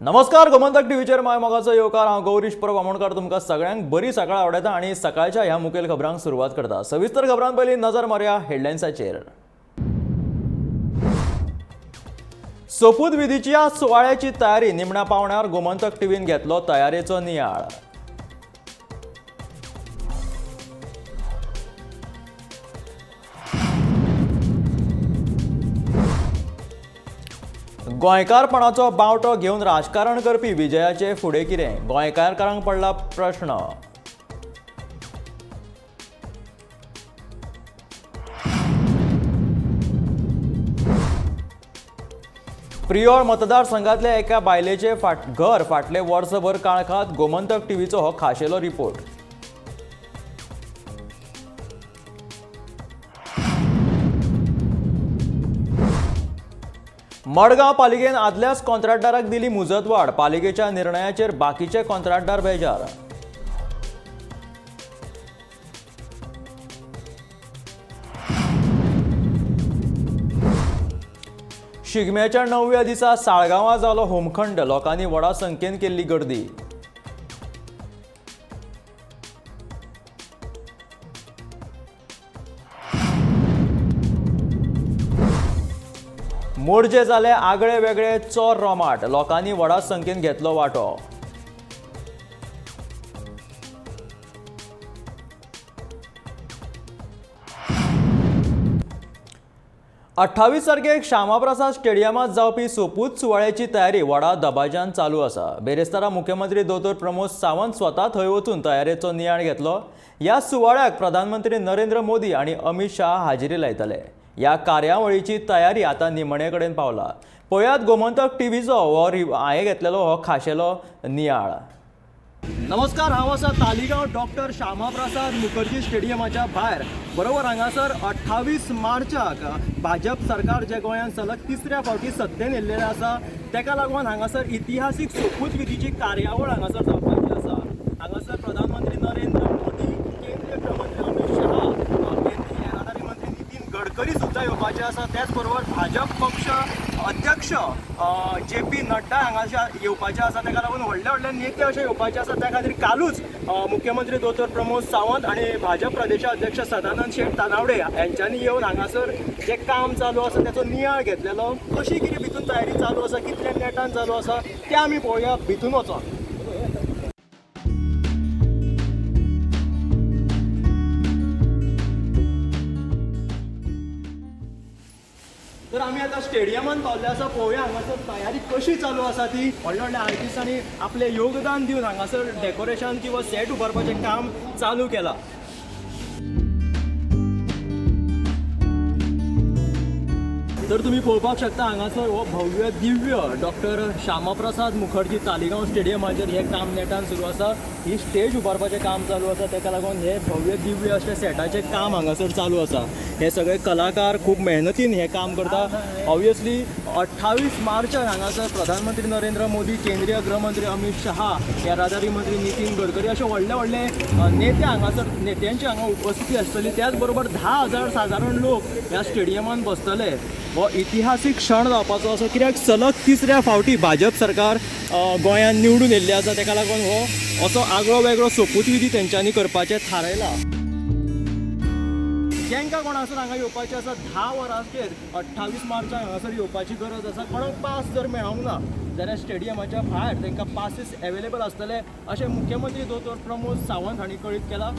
नमस्कार, गोमंतक टीव्हीचेर my मोगाचो येवकार. हांव गौरीश परब आमोणकार तुमकां सगळ्यांक बरी सकाळ आवडटा आनी सकाळच्या ह्या मुखेल खबरांक सुरवात करता. सविस्तर खबरां पयलीं नजर मारया हेडलायन्साचेर. सोपूतविधीच्या सुवाळ्याची तयारी निमण्या पावण्यार. गोमंतक टीव्हीन घेतलो तयारेचो नियाळ. गोंयकारपणाचो बावटो घेवन राजकारण करपी विजयाचे फुडें कितें? गोंयकारांक पडला प्रश्न. प्रियोळ मतदारसंघातल्या एका बायलेचे घर फाटले वर्सभर काळखात. गोमंतक टीव्हीचो हो खाशेलो रिपोर्ट. मडगांव पालिकेन आदल्याच कॉन्ट्रॅक्टदाराक दिली मुजतवाढ. पालिकेच्या निर्णयाचेर बाकीचे कॉन्ट्रॅक्टदार बेजार. शिगम्याच्या 9व्या दिसा साळगांवां जालो होमखंड. लोकांनी व्हडा संख्येन केल्ली गर्दी. मोरजे जाले आगळे वेगळे चोर रोमाट. लोकांनी व्हडा संख्येन घेतलो वांटो. अठ्ठावीस तारखेक श्यामाप्रसाद स्टेडियमांत जावपी सोपूत सुवाळ्याची तयारी व्हडा दबाज्यान चालू आसा. बेरेस्तारा मुख्यमंत्री दोतोर प्रमोद सावंत स्वता थंय वचून तयारेचो नियाळ घेतलो. ह्या सुवाळ्याक प्रधानमंत्री नरेंद्र मोदी आनी अमित शाह हाजेरी लायतले. ह्या कार्यावळीची तयारी आतां निमणे कडेन पावला. पळयात गोमंतक टीव्हीचो हो हांवें घेतलेलो हो खाशेलो नियाळ. नमस्कार, हांव आसा तालिगांव डॉक्टर श्यामाप्रसाद मुखर्जी स्टेडियमाच्या भायर. बरोबर हांगासर 28 मार्चाक भाजप सरकार जे गोंयांत सलग तिसऱ्या फावटी सत्तेन येयल्लेलें आसा, तेका लागून हांगासर इतिहासीक सोपूतविधीची कार्यावळ हांगासर जावपाची आसा. हांगासर प्रधानमंत्री नरेंद्र मोदी, केंद्रीय गृहमंत्री अमित शहा, केंद्रीय येरादारी मंत्री नितीन गडकरी सुद्दां येवपाचे आसा. त्याच बरोबर भाजप पक्ष अध्यक्ष जे पी नड्डा हांगासर येवपाचे आसा. तेका लागून व्हडले व्हडले नेते अशे येवपाचे आसा. त्या खातीर कालूच मुख्यमंत्री दोतोर प्रमोद सावंत आनी भाजप प्रदेशाध्यक्ष सदानंद शेट तानावडे हेंच्यांनी येवन हांगासर जें काम चालू आसा तेचो नियाळ घेतलेलो. कशी कितें भितून तयारी चालू आसा, कितल्या नेटान चालू आसा तें आमी पळोवया भितून वचोन. तर आमी आतां स्टेडियमान पावल्ले आसा. पळोवया हांगासर तयारी कशी चालू आसा ती. व्हडल्या व्हडल्या आर्टिस्टांनी आपलें योगदान दिवन हांगासर डेकोरेशन किंवा सेट उबारपाचें काम चालू केलां. तर तुमी पळोवपाक शकता हांगासर हो भव्य दिव्य डॉक्टर श्यामाप्रसाद मुखर्जी तालिगांव स्टेडियमाचेर हें काम नेटान सुरू आसा. ही स्टेज उबारपाचें काम चालू आसा. तेका लागून हें भव्य दिव्य अशें सेटाचें काम हांगासर चालू आसा. हे सगळे कलाकार खूब मेहनतीन हें काम करता. ऑब्वियसली 28 मार्चाक हांगासर प्रधानमंत्री नरेंद्र मोदी, केंद्रीय गृहमंत्री अमित शहा, येरादारी मंत्री नितीन गडकरी अशे व्हडले व्हडले नेते हांगासर, नेत्यांची हांगा उपस्थिती आसतली. त्याच बरोबर 10,000 सादारण लोक ह्या स्टेडियमान बसतले. हो इतिहासीक क्षण जावपाचो आसा, कित्याक सलग तिसऱ्या फावटी भाजप सरकार गोंयांत निवडून येयल्लें आसा. तेका लागून हो असो आगळो वेगळो सोपूतविधी तेंच्यांनी करपाचें थारायलां. जांकां कोण आसत हांगा येवपाचें आसा, 10 वरांचेर 28 मार्चाक हांगासर येवपाची गरज आसा. कोणाक पास जर मेळोंक ना जाल्यार स्टेडियमाच्या भायर तांकां पासीस एवेलेबल आसतले अशें मुख्यमंत्री दोतोर प्रमोद सावंत हांणी कळीत केलां.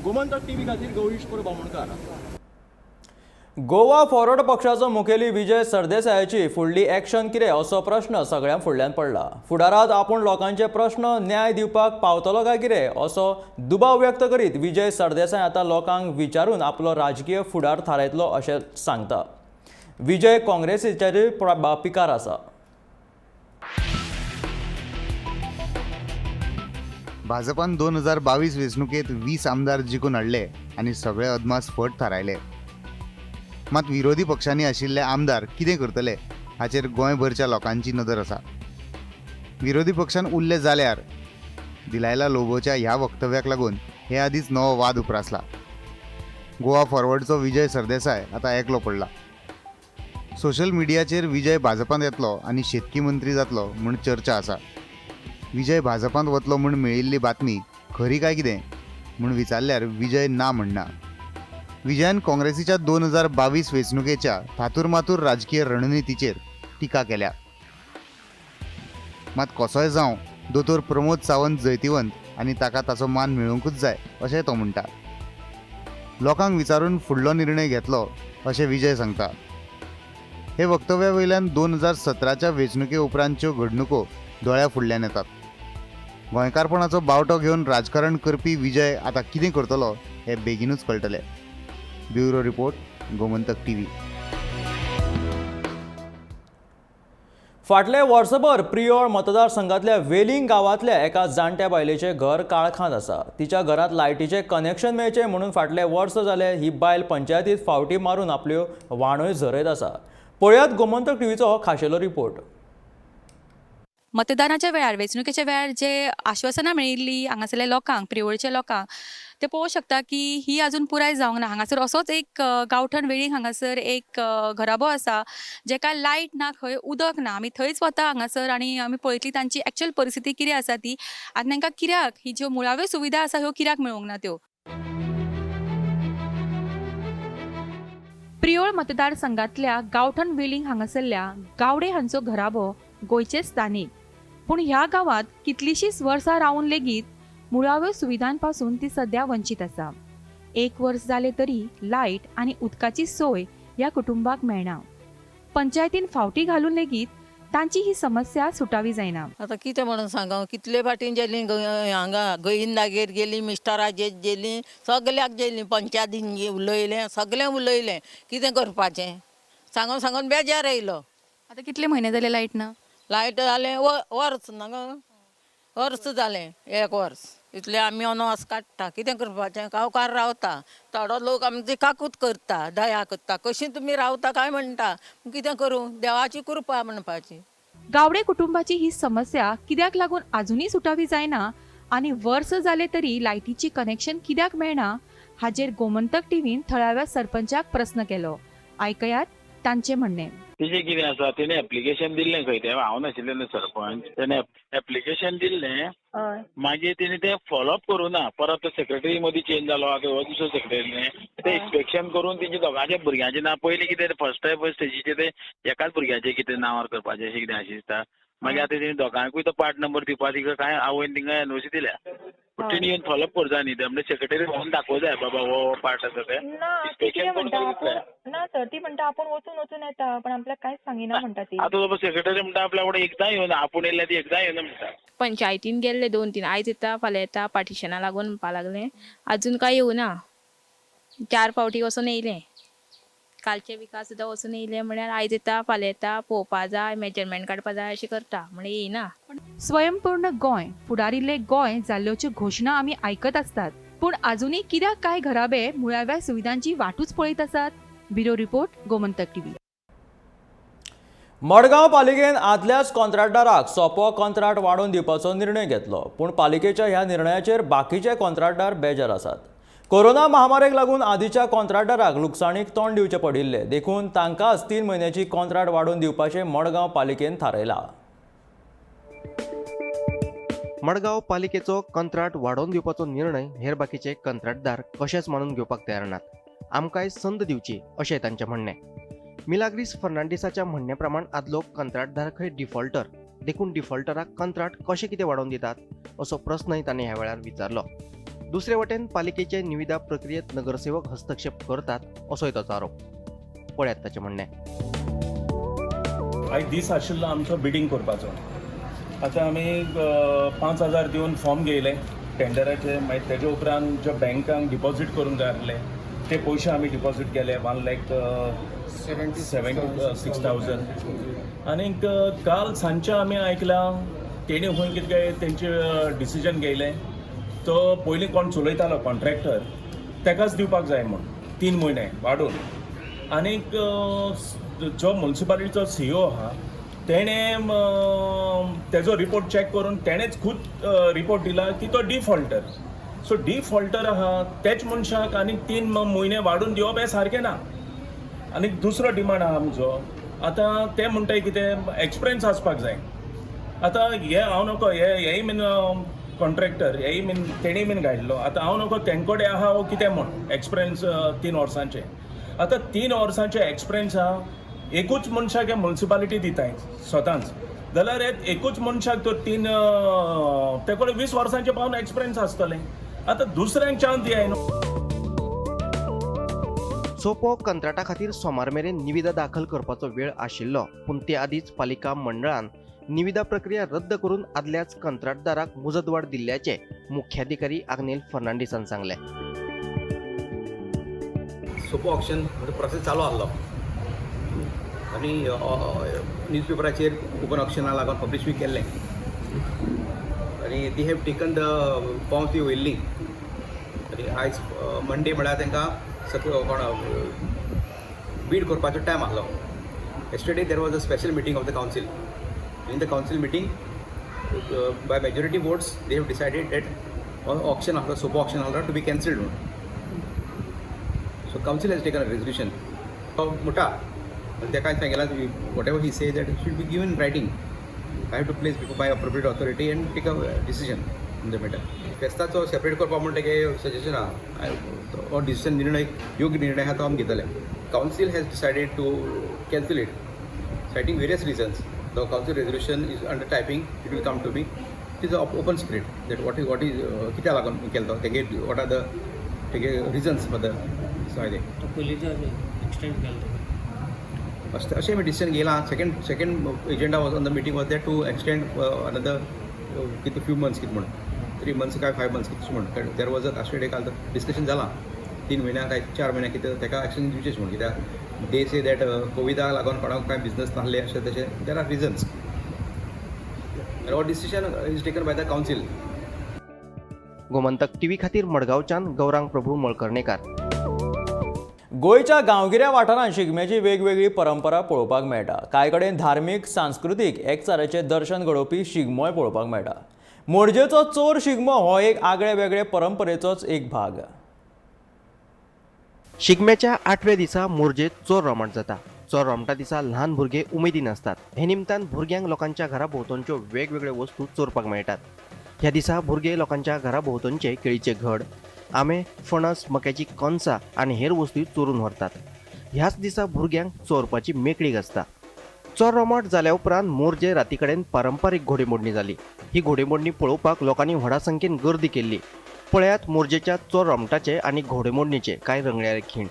गोमंतक टीव्ही खातीर गौरीश परब आमोणकार. गोवा फॉरवर्ड पक्षाचो मुखेली विजय सरदेसायाची फुडली एक्शन कितें असो प्रश्न सगळ्यां फुडल्यान पडला. फुडारांत आपूण लोकांचे प्रश्न न्याय दिवपाक पावतलो काय कितें असो दुबाव व्यक्त करीत विजय सरदेसाय आतां लोकांक विचारून आपलो राजकीय फुडार थारायतलो अशें सांगता. विजय काँग्रेसीचेरूय पिकार आसा. भाजपान 2022 वेंचणुकेंत 20 आमदार जिखून हाडले आनी सगळे अदमास फट थारायले. मात विरोधी पक्षांनी आशिल्ले आमदार कितें करतले हाचेर गोंयभरच्या लोकांची नदर आसा. विरोधी पक्षान उरले जाल्यार दिलायला लोबोच्या ह्या वक्तव्याक लागून हे आदींच नवो वाद उप्रासला. गोवा फॉरवर्डचो विजय सरदेसाय आतां एकलो पडला. सोशल मिडियाचेर विजय भाजपांत येतलो आनी शेतकी मंत्री जातलो म्हूण चर्चा आसा. विजय भाजपांत वतलो म्हूण मेळिल्ली बातमी खरी काय कितें म्हूण विचारल्यार विजय ना म्हणना. विजयान काँग्रेसीच्या 2022 वेंचणुकेच्या थातूरमातूर राजकीय रणनितीचेर टिका केल्या. मात कसोय जावं, दोतोर प्रमोद सावंत जैतिवंत आनी ताका ताचो मान मेळूंकच जाय अशें तो म्हणटा. लोकांक विचारून फुडलो निर्णय घेतलो अशें विजय सांगता. हे वक्तव्या वयल्यान 2017च्या वेंचणुके उपरांतच्यो घडणुको दोळ्या फुडल्यान येतात. गोंयकारपणाचो बावटो घेवन राजकारण करपी विजय आतां कितें करतलो हें बेगीनूच कळटलें. Bureau report, Gomantak TV. फाटले वर्सभर प्रियोळ मतदारसंघातल्या वेलिंग गांवांतल्या एका जाणट्या बायलेचें घर काळखांत आसा. तिच्या घरांत लायटीचें कनेक्शन मेळचें म्हणून फाटले वर्स जाले ही बायल पंचायतीत फावटी मारून आपल्यो वाणोय झरयत आसा. पळयात गोमंतक टीव्हीचो हो खाशेलो रिपोर्ट. मतदानाच्या वेळार, वेंचणुकेच्या वेळार जे आश्वासनां मेळिल्ली हांगासरल्या लोकांक, प्रियोळच्या लोकांक, ते पळोवंक शकता की ही अजून पुराय जावंक ना. हांगासर असोच एक गांवठण वेळींग हांगासर एक घराबो आसा जेका लायट ना, खंय उदक ना. आमी थंयच वता हांगासर आनी आमी पळयतली तांची एक्चुअल परिस्थिती कितें आसा ती आनी तांकां कित्याक ही ज्यो मुळाव्यो सुविधा आसा ह्यो कित्याक मेळूंक ना त्यो. प्रियोळ मतदारसंघातल्या गांवठण वेलिंग हांगासरल्या गावडे हांचो घराबो गोंयचे स्थानीक, पूण ह्या गांवांत कितलींशींच वर्सां रावन लेगीत मुळाव्यो सुविधांपासून ती सद्या वंचीत आसा. एक वर्स जालें तरी लायट आनी उदकाची सोय ह्या कुटुंबाक मेळना. पंचायतीन फावटी घालून लेगीत तांची ही समस्या सुटावी जायना. आतां कितें म्हणून सांगो, कितले फाटीं गेलीं हांगा गोविंदागेर गेलीं, मिस्टराचेर गेलीं, सगल्याक गेलीं, पंचायतीन उलयलें, सगळें उलयलें. कितें करपाचें सांगून सांगून बेजार येयलो. आतां कितले म्हयने जाले लायट ना? लायट जालें वर्स ना गो, वर्स जालें, एक वर्स. इतलें आमी अनवास काडटा. कितें करपाचें, गांवकार रावता, थोडो लोक आमची काकूत करता, दया करता, कशी तुमी रावता काय म्हणटा. कितें करूं, देवाची कृपा म्हणपाची. गावडे कुटुंबाची ही समस्या कित्याक लागून आजुनूय सुटावी जायना आनी वर्स जालें तरी लायटीची कनेक्शन कित्याक मेळना हाजेर गोमंतक टीव्हीन थळाव्या सरपंचाक प्रस्न केलो. आयकयात तांचें म्हणणें. तेजें कितें आसा, तेणें एप्लिकेशन दिल्लें खंय, तें हांव नाशिल्लें न्हू सरपंच, तेणें एप्लिकेशन दिल्लें, मागीर तेणें तें फॉलोअप करूं ना. परत तो सेक्रेटरी मदीं चेंज जालो, आतां हो दुसरो सेक्रेटरी न्ही, तें इन्स्पेक्शन करून तेंचे दोगांच्या भुरग्यांचें नांव पयलीं कितें फर्स्ट टायम स्टेजीचें तें एकाच भुरग्याचें कितें नांवार करपाचें अशें कितें आशिल्लें दिसता. मागीर आतां तेणी दोगांकूय तो पार्ट नंबर दिवपा तिका कांय आवयन तिंगा एनओसी दिल्या, पूण तेणी येवन फॉलोअप करूं जाय न्ही, तें म्हणजे सेक्रेटरी भोंवन दाखोवं जाय बाबा हो पार्ट आसा तें ना म्हणटा आपूण ना सर, ती म्हणटा आपूण वचून वचून येता पण आपल्याक कांयच सांगिना म्हणटा ती. आतां तो सेक्रेटरी म्हणटा आपल्या कडेन एकदां येवना, आपूण येयल्या ती एकदां येवना म्हणटा. पंचायतीन गेल्ले 2-3, आयज येता फाल्यां येता, पार्टिशना लागून म्हणपा लागले, अजून काय येवना. 4 फावटी वचून येयलें, कालचे विका सुद्दां वचून येयलें. म्हळ्यार आयज येता फाल्यां येता, पळोवपा जाय, मेजरमेंट काडपा जाय अशें करता, म्हळ्यार येयना. स्वयंपूर्ण गोंय, फुडारिल्ले गोंय जाल्ल्योच्यो घोशणा आमी आयकत आसतात, पूण आजुनूय कित्याक कांय घराबे मुळाव्या सुविधांची वाटूच पळयत आसात. Bureau report, Gomantak TV. Madgaon पालिकेन आदल्याच कॉन्ट्राक्टराक सोपो कॉन्ट्राक्ट वाडोवन दिवपाचो निर्णय घेतलो, पूण पालिकेच्या ह्या निर्णयाचेर बाकीचे कॉन्ट्राक्टदार बेजार आसात. कोरोना महामारेक लागून आदीच्या कॉन्ट्राक्टराक लुकसाणीक तोंड दिवचें पडिल्लें, देखून तांकांच 3 म्हयन्याची कॉन्ट्राक्ट वाडोवन दिवपाचें मडगांव पालिकेन थारायलां. मडगांव पालिकेचो कंत्राट वाडोवन दिवपाचो निर्णय हेर बाकीचे कंत्राटदार कशेंच मानून घेवपाक तयार नात. आमकांय संद दिवची अशें तांचें म्हणणें. मिलाग्रीस फर्नांडीसाच्या म्हणण्या प्रमाण आदलो कंत्राटदार खंय डिफॉल्टर, देखून डिफॉल्टराक कंत्राट कशें कितें वाडोवन दितात असो प्रस्नय ताणें ह्या वेळार विचारलो. दुसरे वटेन पालिकेचे निविदा प्रक्रियेत नगरसेवक हस्तक्षेप करतात असोय ताचो आरोप. पळयात ताचें म्हणणें. आयज दीस आशिल्लो आमचो बिडींग करपाचो. आतां आमी 5,000 दिवन फॉर्म घेयले टेंडराचे, मागीर तेजे उपरांत जे बँकांक डिपॉजीट करूंक जाय आसले ते पयशे आमी डिपॉजीट केले 1,76,000. आनीक काल सांजचे आमी आयकलां तेणी खंय कितें काय तेंचे डिसिजन घेयलें, तो पयलीं कोण चलयतालो कॉन्ट्रॅक्टर तेकाच दिवपाक जाय म्हूण 3 म्हयने वाडोवन. आनीक जो मुन्सिपालिटीचो सीईओ आहा तेणें तेजो रिपोर्ट चॅक करून तेणेंच खूद रिपोर्ट दिला की तो डिफॉल्टर. सो डिफॉल्टर आहा तेच मनशाक आनीक 3 म्हयने वाडून दिवप हें सारकें ना. आनी दुसरो डिमांड आहा आमचो, आतां ते म्हणटाय कितें एक्सपिरियन्स आसपाक जाय. आतां हे हांव नको हेय बीन कॉन्ट्रॅक्टर हेय बीन तेणी बीन घायल्लो, आतां हांव नको तेंकोडे आहा वो कितें म्हूण एक्सपिरियन्स 3 वर्सांचे. आतां 3 वर्सांचे एक्सपिरियन्स आहा एकूच मनशाक हे मुन्सिपालिटी दिताय स्वताच, जाल्यार एकूच मनशाक तो 3 ते कडेन 20 वर्सांचे पावन एक्सपिरियन्स आसतलें. आतां दुसऱ्यांक चान्स दियाय न्हू. सोपो कंत्राटा खातीर सोमार मेरेन निविदा दाखल करपाचो वेळ आशिल्लो, पूण ते आदींच पालिका मंडळान निविदा प्रक्रिया रद्द करून आदल्याच कंत्राटदाराक मुजतवाड दिल्ल्याचें मुख्याधिकारी आग्नेल फर्नांडीसान सांगलें. सोपो ऑक्शन म्हणजे प्रोसेस चालू आहलो आनी न्यूजपेपराचेर ओपन ऑक्शना लागून पब्लिश बी केल्लें आनी they have taken the forms ती वयल्ली आनी आयज मंडे म्हळ्यार तांकां सगळो कोण बीड करपाचो टायम आहलो. Yesterday there was a special meeting of the council. In the council meeting by majority votes they have decided that auction आहलो, सोपो ऑक्शन आहलो टू बी कॅन्सल्ड म्हणून. So council has taken a resolution. तो म्हणटा आनी तेका हांवें सांगिलां whatever he say that should be given writing. I have to place before my appropriate authority and take a decision in the matter. फेस्ताचो separate करपा म्हण तेगे suggestion आहा, हो डिसिजन निर्णय योग्य निर्णय आहा तो आमी घेतले. Council has decided to cancel it citing various reasons. The council resolution is under typing, it will come to me. It is an open secret that what is कित्याक लागून केलो तो तेगे what are the तेगे reasons for the so extend केलो. अशें आमी decision घेयलां. Second agenda was on the meeting was that to extend another कितें फ्यू मंथ्स कितें म्हूण 3 मंथ्स काय 5 मंथ्स कितें म्हूण. There was a yesterday काल डिस्कशन जालां 3 म्हयन्या काय 4 म्हयन्या कितें तेका एक्सटेंड दिवचें म्हूण, कित्याक they say that कोविडाक लागून कोणाक कांय बिजनस नासले अशें तशें. There are reasons आनी हो decision is taken by the council. Gomantak TV खातीर मडगांवच्यान गौरांग प्रभू मळकर्णेकार. गोंयच्या गांवगिऱ्या वाठारांत शिगम्याची वेगवेगळी परंपरा पळोवपाक मेळटा. कांय कडेन धार्मीक सांस्कृतीक एकचाराचें दर्शन घडोवपी शिगमोय पळोवपाक मेळटा. मोरजेचो चोर शिगमो हो एक आगळे वेगळे परंपरेचोच एक भाग. शिगम्याच्या 8व्या दिसा मोरजेत चोर रोमट जाता. चोर रोमटा दिसा ल्हान भुरगे उमेदीन आसतात. हे निमतान भुरग्यांक लोकांच्या घरा भोंवतणच्यो वेगवेगळ्यो वस्तू चोरपाक मेळटात. ह्या दिसा भुरगे लोकांच्या घरा भोंवतणचे केळीचे घड, आंबे, फणस, मक्याची कणसां आनी हेर वस्तू चोरून व्हरतात. ह्याच दिसा भुरग्यांक चोरपाची मेकळीक आसता. चोर रोमट जाल्या उपरांत मोरजे राती कडेन पारंपारीक घोडेमोडणी जाली. ही घोडेमोडणी पळोवपाक लोकांनी व्हडा संख्येन गर्दी केल्ली. पळयात मोरजेच्या चोर रोमटाचे आनी घोडेमोडणीचे कांय रंगयाळे खीण.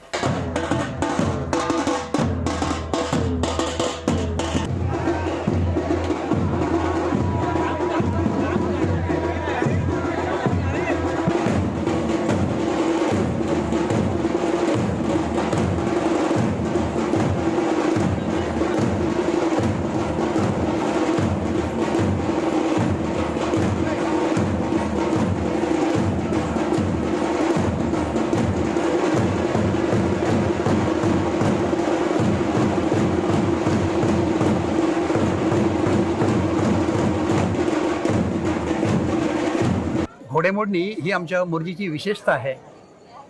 घोडेमोडणी ही आमच्या मोरजीची विशेषता आहे.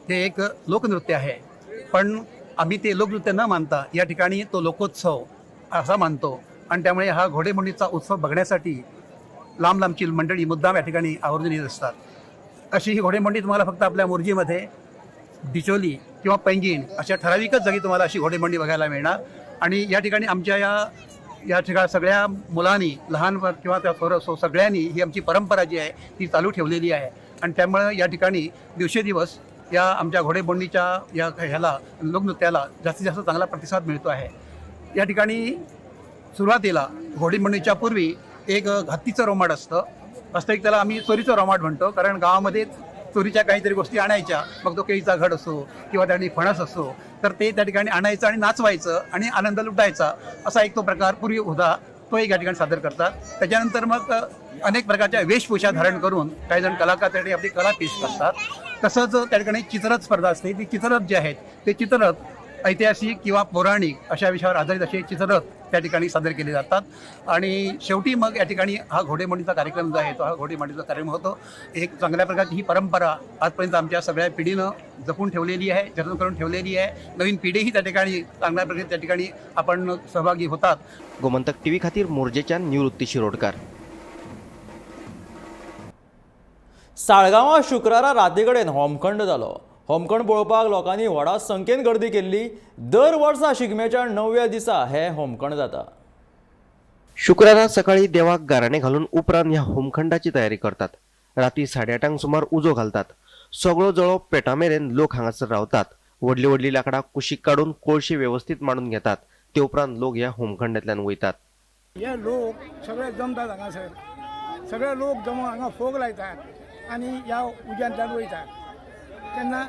ते एक लोकनृत्य आहे, पण आम्ही ते लोकनृत्य न मानता या ठिकाणी तो लोकोत्सव असा मानतो आणि त्यामुळे हा घोडेमोडणीचा उत्सव बघण्यासाठी लांब लांबची मंडळी मुद्दाम या ठिकाणी आवर्जून येत असतात. अशी ही घोडेमोडणी तुम्हाला फक्त आपल्या मोरजीमध्ये डिचोली किंवा पैंगीण अशा ठराविकच जागी तुम्हाला अशी घोडेमोडणी बघायला मिळणार. आणि या ठिकाणी आमच्या या ठिकाणी सगळ्या मुलांनी, लहान किंवा त्या थोर असो, सगळ्यांनी ही आमची परंपरा जी आहे ती चालू ठेवलेली आहे. आणि त्यामुळे या ठिकाणी दिवसेदिवस या आमच्या घोडेमोडणीच्या या ह्याला लोकनृत्याला जास्तीत जास्त चांगला प्रतिसाद मिळतो आहे. या ठिकाणी सुरुवातीला घोडेमोडणीच्या पूर्वी एक हत्तीचं रोमाट असतं. वास्तविक त्याला आम्ही चोरीचं रोमाट म्हणतो, कारण गावामध्ये चोरीच्या काहीतरी गोष्टी आणायच्या, मग तो केळीचा घड असो किंवा त्या ठिकाणी फणस असो, तर ते त्या ठिकाणी आणायचं आणि नाचवायचं आणि आनंद लुटायचा, असा एक तो प्रकार पूर्वी होता, तो एक या ठिकाणी सादर करतात. त्याच्यानंतर मग अनेक प्रकारच्या वेशभूषा धारण करून काही जण कलाकार त्या ठिकाणी आपली कला पेश करतात. तसंच त्या ठिकाणी चित्ररथ स्पर्धा असते. ती चित्ररथ जे आहेत ते चित्ररथ ऐतिहासिक किंवा पौराणिक अशा विषयावर आधारित असे चित्ररथ त्या ठिकाणी सादर केले जातात आणि शेवटी मग या ठिकाणी हा घोडेमोडणीचा कार्यक्रम जो आहे तो हा घोडेमोडणीचा कार्यक्रम होतो. एक चांगल्या प्रकारची ही परंपरा आजपर्यंत आमच्या सगळ्या पिढीनं जपून ठेवलेली आहे, जतन करून ठेवलेली आहे. नवीन पिढीही त्या ठिकाणी चांगल्या प्रकारे त्या ठिकाणी आपण सहभागी होतात. गोमंतक टीव्ही खातीर मोरजेच्यान निवृत्ती शिरोडकर. साळगांवां शुक्रारा राती कडेन होमखंड जालो. होमखंड पळोवपाक लोकांनी व्हडा संख्येन गर्दी केल्ली. दर वर्सा शिगम्याच्या 9व्या दिसा हे होमखंड जाता. शुक्रारा सकाळी देवाक गाराणें घालून उपरांत ह्या होमखंडाची तयारी करतात. राती 8:30 सुमार उजो घालतात. सगळो जळो पेटा मेरेन लोक हांगासर रावतात. व्हडली व्हडली लांकडां कुशीक काडून कोळशे वेवस्थीत मांडून घेतात. ते उपरांत लोक ह्या होमखंडांतल्यान वयतात. हे लोक सगळे जमतात हांगासर, सगळे लोक जमून हांगा फोग लायतात आनी ह्या उज्यांतल्यान वयतात. तेन्ना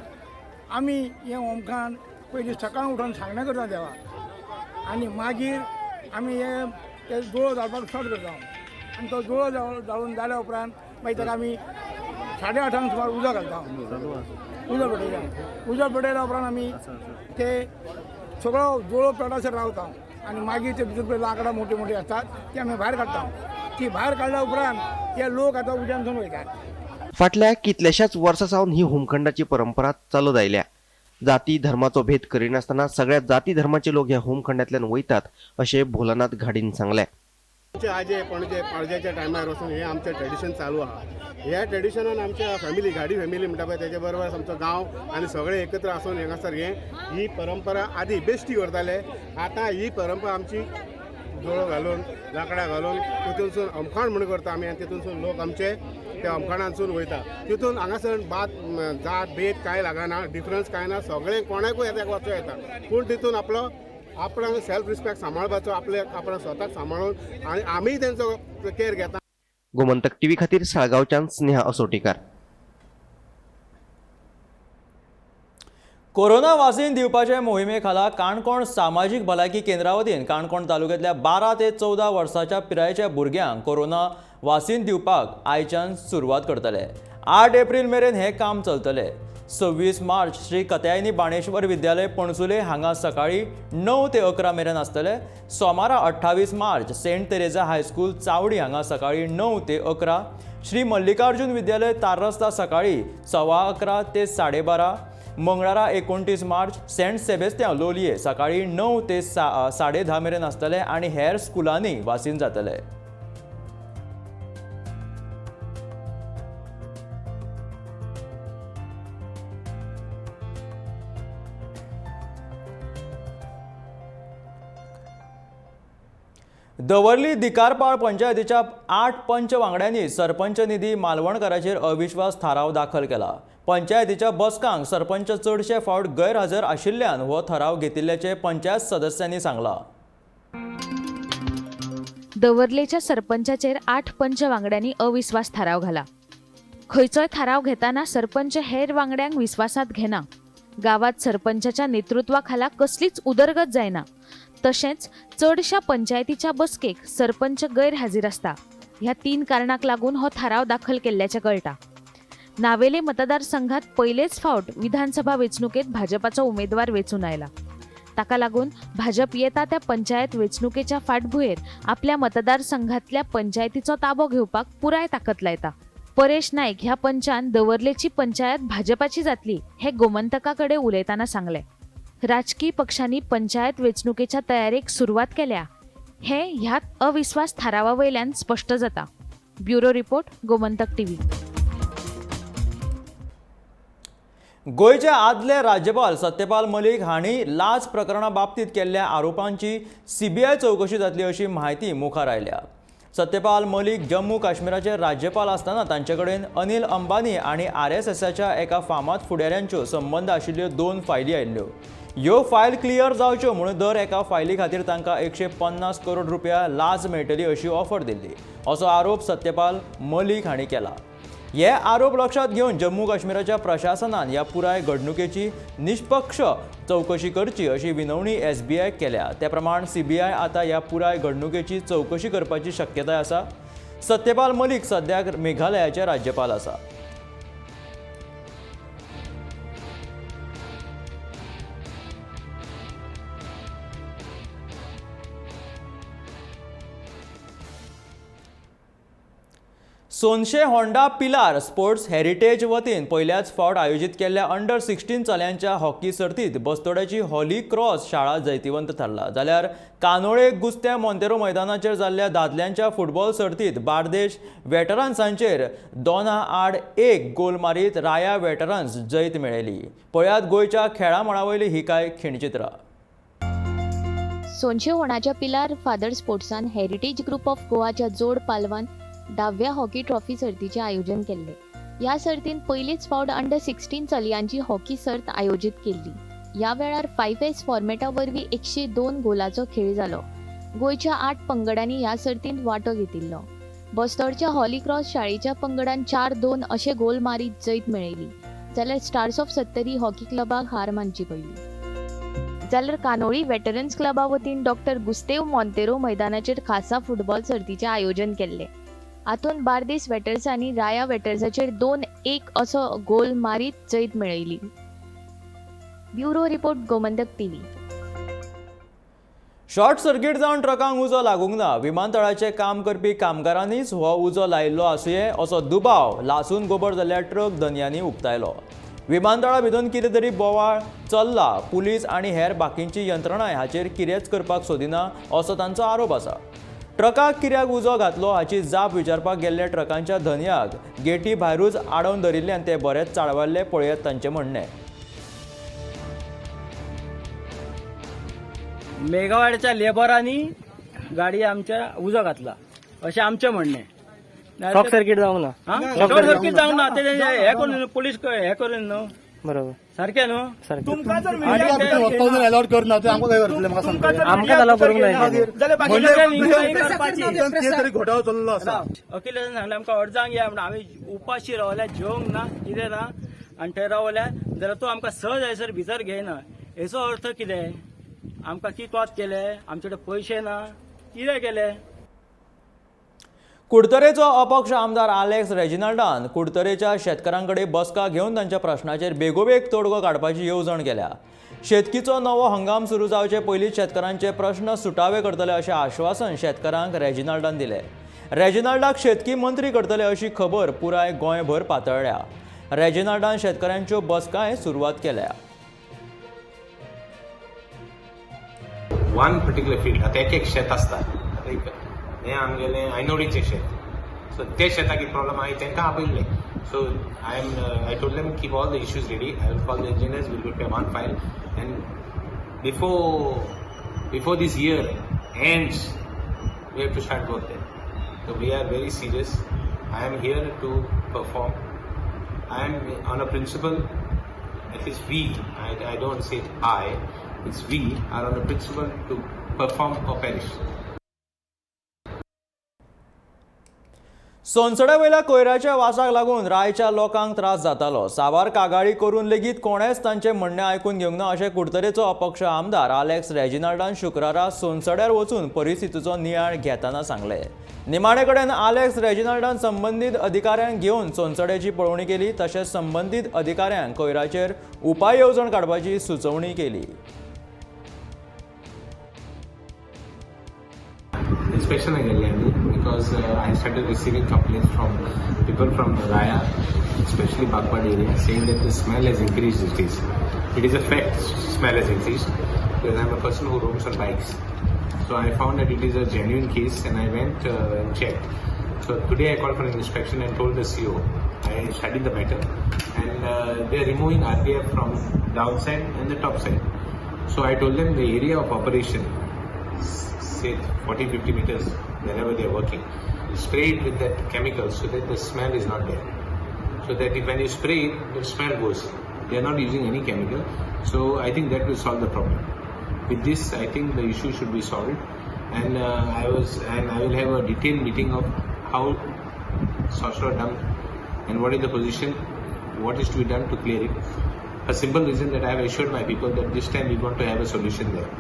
आमी हें होमखण पयलीं सकाळ उठून सांगणें करता देवाक आनी मागीर आमी हे ते जुळो जाळपाक स्टार्ट करता आनी तो जुळो जाळून जाल्या उपरांत मागीर ताका आमी 8:30 सुमार उजो घालता, उजो पेटयता. उजो पेटयल्या उपरांत आमी ते सगळो जुळो पेटासर रावता आनी मागीर ते भितर लांकडां मोटी मोटी आसतात ती आमी भायर काडटा. ती भायर काडल्या उपरांत ते लोक आतां उज्यानसून वयतात. फाटल्या कितल्याशाच वर्सां सावन ही होमखंडाची परंपरा चालत आयल्या. जाती धर्माचो भेद करिनासतना सगळ्या जाती धर्माचे लोक ह्या होमखंडांतल्यान वयतात अशें भोलानाथ घाडीन सांगलें. आमचे आजे पणजे पणजेच्या टायमार वचून हें आमचें ट्रेडिशन चालू आहा. ह्या ट्रेडिशनान आमच्या फॅमिली घाडी फॅमिली म्हणटा पळय तेजे बरोबर आमचो गांव आनी सगळे एकत्र आसून हांगासर हे ही परंपरा आदी बेश्टी करताले. आतां ही परंपरा आमची जोळो घालून लांकडां घालून तितूनसून अमखाण म्हूण करता आमी आनी तितूनसून लोक आमचे त्या अमखाणांतसून वयता. तितून हांगासर बात जात भेद कांय लागना, डिफरन्स कांय ना, सगळें कोणाकूय येता वचो येता. पूण तितून आपलो आपणाक सेल्फ रिस्पेक्ट सांबाळपाचो, आपले आपणा स्वताक सांबाळून आनी आमीय तेंचो केअर घेता. गोमंतक टीव्ही खातीर साळगांवच्यान स्नेहा असोटीकार. कोरोना वासीन दिवपाचे मोहिमे खाला काणकोण सामाजीक भलायकी केंद्रा वतीन काणकोण तालुक्यांतल्या 12 ते 14 वर्सांच्या पिरायेच्या भुरग्यांक कोरोना वासीन दिवपाक आयच्यान सुरवात करतले. 8 एप्रील मेरेन हें काम चलतलें. 26 मार्च श्री कत्यायनी बाणेश्वर विद्यालय पणसुले हांगा सकाळी 9 ते 11 मेरेन आसतले. सोमारा 28 मार्च सेंट तेरेजा हायस्कूल चावडी हांगा सकाळी 9 ते 11, श्री मल्लिकार्जुन विद्यालय ताररस्ता सकाळी 11:15 ते 12:30, मंगळारा 29 मार्च सेंट सेबेस्त्यांव लोलये सकाळी 9 ते 10:30 मेरेन आसतले आनी हेर स्कुलांनी वासीन जातले. दवर्ली दिकारपाळ पंचायतीच्या 8 पंच वांगड्यांनी सरपंच निधी मालवणकराचेर अविश्वास थाराव दाखल केला. पंचायतीच्या बसकांक सरपंच चडशे फावट गैरहजर आशिल्ल्यान हो थाराव घेतिल्ल्याचें पंचायत सदस्यांनी सांगलां. दवर्लेच्या सरपंचाचेर 8 पंच वांगड्यांनी अविश्वास थाराव घाला. खंयचोय थाराव घेताना सरपंच हेर वांगड्यांक विस्वासांत घेना. गावात सरपंचाच्या नेतृत्वाखाला कसलीच उदरगत जायना. तशेंच चडशा पंचायतीच्या बसकेक सरपंच गैरहाजीर आसता. ह्या 3 कारणाक लागून हो थाराव दाखल केल्ल्याचें कळटा. नावेले मतदारसंघात पयलेच फावट विधानसभा वेंचणुकेत भाजपाचो उमेदवार वेंचून आयला. ताका लागून भाजप येता त्या पंचायत वेंचणुकेच्या फाटभुंयेर आपल्या मतदारसंघातल्या पंचायतीचो ताबो घेवपाक पुराय ताकद लायता. परेश नायक ह्या पंचान दवर्लेची पंचायत भाजपाची जातली हे गोमंतका कडेन उलयतना सांगलें. राजकीय पक्षांनी पंचायत वेंचणुकेच्या तयारेक सुरवात केल्या हे ह्या अविश्वास थारावा वयल्यान स्पश्ट जाता. Bureau report, Gomantak TV. गोंयचे आदले राज्यपाल सत्यपाल मलिक हांणी लाच प्रकरणा बाबतींत केल्ल्या आरोपांची सीबीआय चवकशी जातली अशी म्हायती मुखार आयल्या. सत्यपाल मलिक जम्मू काश्मीराचे राज्यपाल आसतना तांचे कडेन अनिल अंबानी आनी आरएसएसाच्या एका फामाद फुडाऱ्यांच्यो संबंद आशिल्ल्यो 2 फायली आयिल्ल्यो. ह्यो फायल क्लियर जावच्यो म्हणून दर एका फायली खातीर तांकां 150 करोड रुपया लाच मेळटली अशी ऑफर दिल्ली असो आरोप सत्यपाल मलिक हांणी केला. हे आरोप लक्षात घेवन जम्मू काश्मीराच्या प्रशासनान ह्या पुराय घडणुकेची निष्पक्ष चवकशी करची अशी विनवणी एसबीआयक केल्या. त्या प्रमाण सीबीआय आतां ह्या पुराय घडणुकेची चवकशी करपाची शक्यताय आसा. सत्यपाल मलिक सद्याक मेघालयाचे राज्यपाल आसा. सोनशे होंडा पिलार स्पोर्ट्स हेरिटेज वतीन पयल्याच फावट आयोजीत केल्ल्या अंडर 16 चल्यांच्या हॉकी सर्तीत बस्तोड्याची हॉली क्रॉस शाळा जैतिवंत थारला, जाल्यार कानोळे गुस्ते मोंतेरो मैदानाचेर जाल्ल्या दादल्यांच्या फुटबॉल सर्तीत बार्देश वेटरन्सांचेर 2-1 गोल मारीत राया वेटरन्स जैत मेळयली. पळयात गोंयच्या खेळा मळा वयली ही कांय खिणचित्रां. सोनशे होणाच्या पिलार फादर स्पोर्ट्सान हेरिटेज ग्रुप ऑफ गोवाच्या जोड पालवान 10व्या हॉकी ट्रॉफी सर्तीचें आयोजन केल्लें. ह्या सर्तीन पयलीच फावट अंडर 16 चलयांची हॉकी सर्त आयोजीत केल्ली. ह्या वेळार 5S फॉर्मेटा वरवीं 102 गोलाचो खेळ जालो. गोंयच्या 8 पंगडांनी ह्या सर्तींत वांटो घेतिल्लो. बस्तोडच्या हॉली क्रॉस शाळेच्या पंगडान 4-2 अशे गोल मारीत जैत मेळयली, जाल्यार स्टार्स ऑफ सत्तरी हॉकी क्लबाक हार मानची पडली. जाल्यार कानोळी वेटरन्स क्लबा वतीन डॉक्टर गुस्तेव मोंतेरो मैदानाचेर खासा फुटबॉल सर्तीचें आयोजन केल्लें. हातूंत बार्देस वेटर्सांनी राया वेटर्साचेर 2-1 असो गोल मारीत जैत मेळयली. Bureau report, Gomantak TV. Short circuit जावन ट्रकांक उजो लागूंक ना. विमानतळाचें काम करपी कामगारांनीच हो उजो लायिल्लो आसुये असो दुबाव लासून गोबर जाल्ल्या ट्रक धनयांनी उक्तायलो. विमानतळा भितर कितें तरी बोवाळ चल्ला, पुलीस आनी हेर बाकींची यंत्रणाय हाचेर कितेंच करपाक सोदिना असो तांचो आरोप आसा. ट्रकाक कित्याक उजो घातलो हाची जाप विचारपाक गेल्ल्या ट्रकांच्या धनयाक गेटी भायरूच आडोवन धरिल्ल्यान ते बरेच चाळवल्ले. पळयात तांचें म्हणणें. मेघावाड्याच्या लेबरांनी गाडी आमच्या उजो घातला अशें आमचें म्हणणें. शॉर्ट सर्किट जावंक ना, शॉर्ट सर्किट जावंक ना, ते हे करून पोलीस हे करून न्हू, बरोबर सारकें न्हू. तुमकां अलाव करूंक ना जाल्यार घोटाळो चल्लो आसा. अखिलेशान सांगलें आमकां अर्जांक या म्हणून, आमी उपाशी रावल्या, जेवंक ना, कितें ना, आनी थंय रावल्या जाल्यार तो आमकां सहज जायसर भितर घेयना. हेचो अर्थ कितें? आमकां कितवात केले, आमचे कडेन पयशे ना, कितें केलें? कुडतरेचो अपक्ष आमदार आलेक्स रेजिनाल्डान कुडतरेच्या शेतकारां कडेन बसका घेवन तांच्या प्रश्नाचेर बेगोबेग तोडगो काडपाची येवजण केल्या. शेतकीचो नवो हंगाम सुरू जावचे पयलींच शेतकारांचे प्रश्न सुटावे करतले अशें आश्वासन शेतकारांक रेजिनाल्डान दिलें. रेजिनाल्डाक शेतकी मंत्री करतले अशी खबर पुराय गोंयभर पातळ्ळ्या. रेजिनाल्डान शेतकारांच्यो बसकाय सुरवात केल्या. वन पर्टिक्युलर फिल्ड आतां एक एक शेत आसता, हें आमगेलें आयनोडीचें शेत, सो ते शेताक कितें प्रॉब्लम आहा तांकां आपयल्लें. So I told them keep all the issues ready, I will call the engineers, will prepare one file and before this year ends we have to start work there. So we are very serious. I am here to perform. I am on a principle, at least we, I don't say I, it's we are on a principle to perform or perish. सोनसड्या वयल्या कोयराच्या वासाक लागून रायच्या लोकांक त्रास जातालो. साबार कागाळी करून लेगीत कोणेच तांचें म्हणणें आयकून घेवंक ना अशें कुडतरेचो अपक्ष आमदार आलेक्स रेजिनाल्डान शुक्रारा सोनसड्यार वचून परिस्थितीचो नियाळ घेतना सांगलें. निमाणे कडेन आलेक्स रेजिनाल्डान संबंदीत अधिकाऱ्यांक घेवन सोनसड्याची पळोवणी केली, तशेंच संबंदीत अधिकाऱ्यांक कोयराचेर उपाय येवजण काडपाची सुचोवणी केली. Inspection केल्लें आमी because I started receiving complaints from people from Raya, especially Bagpad area, saying that the smell has increased these days. It is a fact, smell has increased, because I am a person who roams on bikes. So I found that it is a genuine case and I went and checked. So today I called for an inspection and told the CO. I studied the matter and they are removing RPF from downside and the top side. So I told them the area of operation, say 40-50 meters, wherever they are working, spray it with that chemical so that the smell is not there. So that if when you spray it, the smell goes. They are not using any chemical. So I think that will solve the problem. With this, I think the issue should be solved. And I will have a detailed meeting of how Sosro dumped and what is the position, what is to be done to clear it. A simple reason that I have assured my people that this time we want to have a solution there.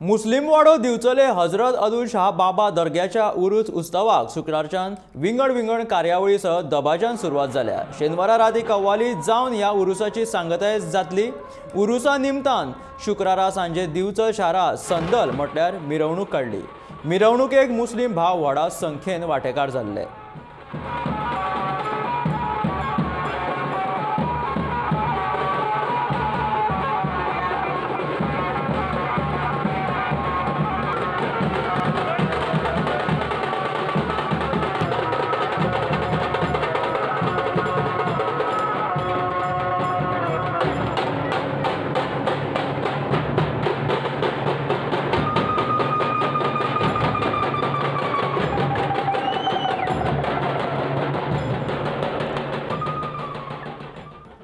मुस्लिम वाडो दिवचले हजरत अदुल शाह बाबा दर्ग्याच्या उरूस उत्सवाक शुक्रारच्यान विंगड विंगड कार्यावळीसह दबाज्यान सुरवात जाल्या. शेनवारा राती कव्वाली जावन ह्या उरुसाची सांगताय जातली. उरुसा निमतान शुक्रारा सांजे दिवचल शारांत संदल म्हटल्यार मिरवणूक काडली. मिरवणुकेक मुस्लीम भाव व्हडा संख्येन वांटेकार जाल्ले.